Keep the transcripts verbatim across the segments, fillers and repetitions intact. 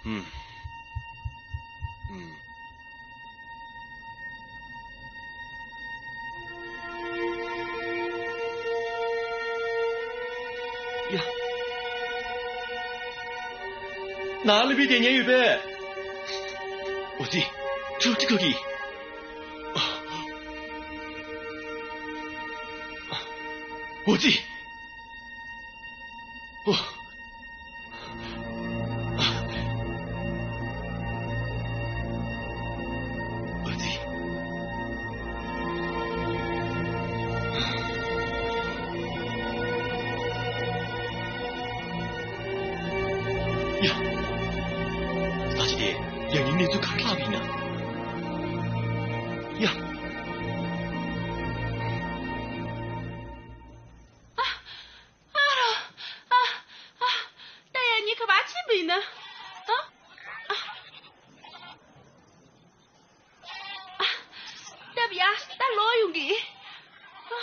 ཨུམ། ཨུམ། ཡ། ནང་ལ་བི་དེ་ཉན་ཡོད་པས། འོ་ཙི། ཁྲུ་ཁྲི་ཁ་གི། འོ་ཙི། འོ། འོ་ཙི། ཡ། ས་ཆ་དེ་ཡང་ཡིན་གནས་ཚུལ་ག་རེ་ལྷག་པ་ཡིན་ན། ཡ། ཨ་རོ། ཨ། ཨ། ད་ཡང་ཉི་ག་བ་ཕྱིན་པ་ཡིན་ན། ཨ། ཨ། ཨ། ད་ཡ་ད་ལོག་ཡོང་གི། ཨ།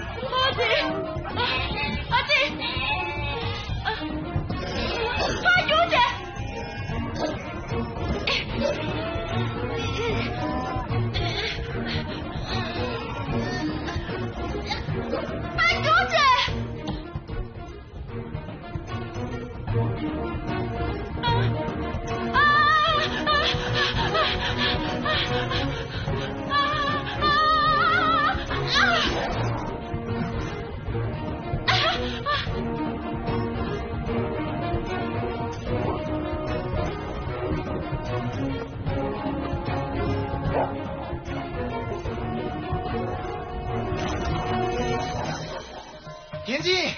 ཨ་ཙི། ཨ་ཙི། ཨ། ཕར་རྒྱུགས་ཏེ། ཕར་རྒྱུགས་ཏེ། ཡན་ཅིན།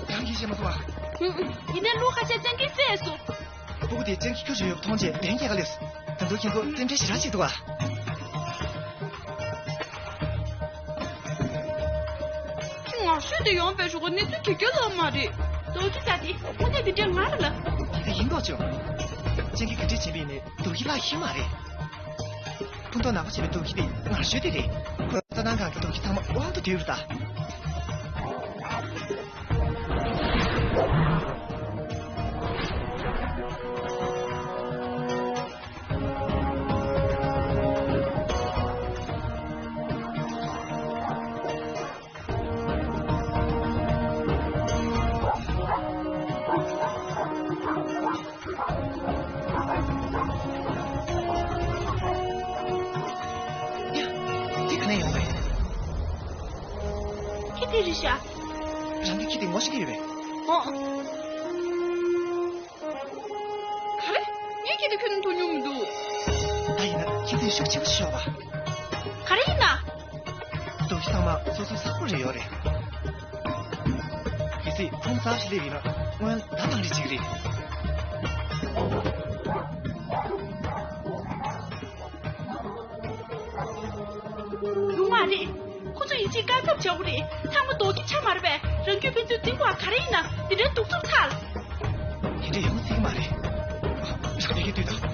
རང་གིས་ཤེས་མ་ཐུབ་པ། ཡིན་ནའི་ལུག་ཁ་ཤས་སྤྱང་ཀིས་བསད་སོང་། སྤུ་གུ་དེ་སྤྱང་ཀི་ཁྱུ་ཞིག་ཡོད་པ་མཐོང་རྗེས་ལན་རྒྱག་ག་སླེབས་སོང་། ད་དུང་ཁྱེད་ཚོ་རྟེན་འབྲེལ་ཞེ་དྲག་ཅིག་འདུག་ག། ཁྱི་ངར་ཤོས་དེ་ཡོང་པའི་ཞོགས་གནས་ཚུལ་ག་གེ་ལབ་མ་རེད། རྡོ་རྗེ་བཟའ་དེ་དངོས་གནས་དེ་འདྲའི་ངར་ལ། དེ་ཡིན་མདོག་བྱུང་། སྤྱང་ཀི་ག་འདྲས་བྱས་པ་ཡིན་ནའི་རྡོ་ཁྱི་བརླག་ཤེས་མ་རེད། ཕུང་ཐོག་ནག་པོ་བྱས་པའི་རྡོ་ཁྱི་དེ་ངར་ཤོས་དེ་རེད། ཁོས་རྩྭ་ཐང་སྒང་གི་རྡོ་ཁྱི་ཚང་མ་དབང་དུ་བསྡུས་པ་རེད་ད། ཡ། དེ་ག་ནས་ཡོང་བས། ཁྱི་དེ་རེད་ཤག་རང་གི་ཁྱི་དེ་ངོ་ཤེས་ཀྱི་ཡོད་པས། ཨོ། ག་རེ། ངས་ཁྱི་དེ་ཁྱོན་ནས་མཐོང་མྱོང་མི་འདུག་ད་ཡིན་ན་ཁྱི་དེ་ཤུགས་ཆེན་པོ་ཞིག་ཡོད་པ། ག་རེ་ཡིན་ན། རྡོ་ཁྱི་ཚང་མ་སོ་སོའི་ས་ཁོངས་རེ་ཡོད་རེད། གལ་སྲིད་ཁོང་རྩ་ཞིག་སླེབས་ཡིན་ན་སྔོན་ལ་ད་ཐང་རེ་བྱེད་ཀྱི་རེད། ཡོང་མ་རེད། ཁོ་ཚོ་ཡིད་ཆེས་བཀག་ཐབས་བྱ་དགོས་རེད། ཚང་མ་རྡོ་ཁྱི་ཆ་མ་རེད་པས། རང་རྒྱུད་ཕན་ཚུན་འཛིང་དགོས་པ་ག་རེ་ཡིན་ན། འདི་འདྲའི་གདུག་རྩུབ་ཚ། དེ་འདྲ་ཡོང་སྲིད་ཀྱི་མ་རེད། རང་བདེ་སྐྱིད་ལྟོས་དང་།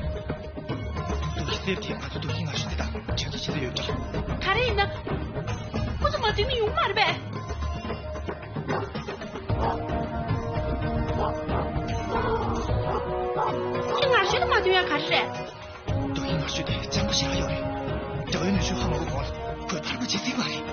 རྡོ་ཁྱི་སེབ་དེ་ང་ཚོ་རྡོ་ཁྱི་ངར་ཤོས་དེ་དང་འགྲན་རྩོད་བྱེད་ས་ཡོད་འདྲ། ག་རེ་ཡིན་ན། ཁོ་ཚོ་མ་འཛིང་ན་ཡོང་མ་རེད་པས། ཁྱི་ངར་ཤོས་དེ་མ་འཛིང་ཡ་ག་རེ་རེད། རྡོ་ཁྱི་ངར་ཤོས་དེ་སྤྱང་པོ་ཞེ་དྲག་ཡོད་རེད། དགྲ་བོའི་ནུས་ཤུགས་ཧ་མ་གོ་གོང་ལ་ཁོས་ཕར་རྒོལ་བྱེད་སྲིད་པ་རེད།